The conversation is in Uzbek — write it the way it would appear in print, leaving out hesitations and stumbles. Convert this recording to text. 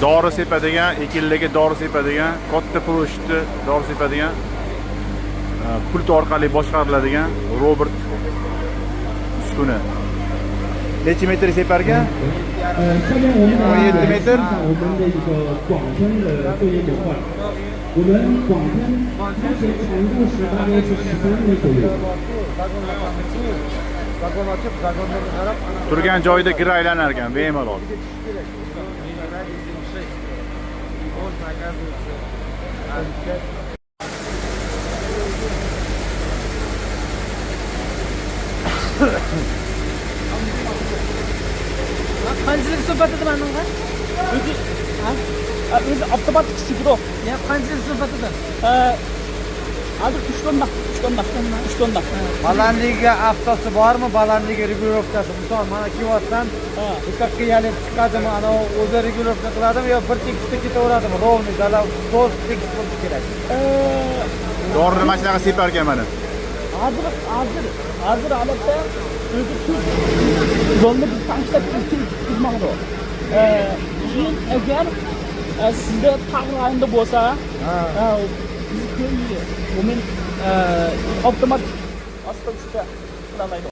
Dori sepadigan, ekinlarga dori sepadigan, katta площадь da dori sepadigan, pult orqali boshqariladigan robot uskuna. Necha metr separkan? 下面我们来 17 metr. 看一下我们的一个广春的作业模块。我们广春目前长度是大概是13米左右。 Vagon ochib, vagonlarga qarab Turgan joyida gir aylanar ekan, bemalol. ketish kerak. Радиус 6. Можно, оказывается, 5. Qanchalik suhbatida manunga? O'zi o'zi avtomatik sepidi. Ya qanchalik suhbatida? Hozir 3 tonna, 3 tonna, 3 tonna. Balandligiga avtosi bormi? Balandligi регулировка si. Misol mana kelyapsan, bitta qiyalib chiqadimi, ana o'zi регулировка qiladimi yo bir tekisda ketaveradimi? Ровный dala to'z tekis bo'lishi kerak. Dorini mana shunaqa separ ekan mana. Hozir holatda o'zi tuz yo'lni bir tankshlab ketmadi. Keyin agar sizda tog' rayonida bo'lsa, biz 可以我们avtomatik asta ustida qilamaydi.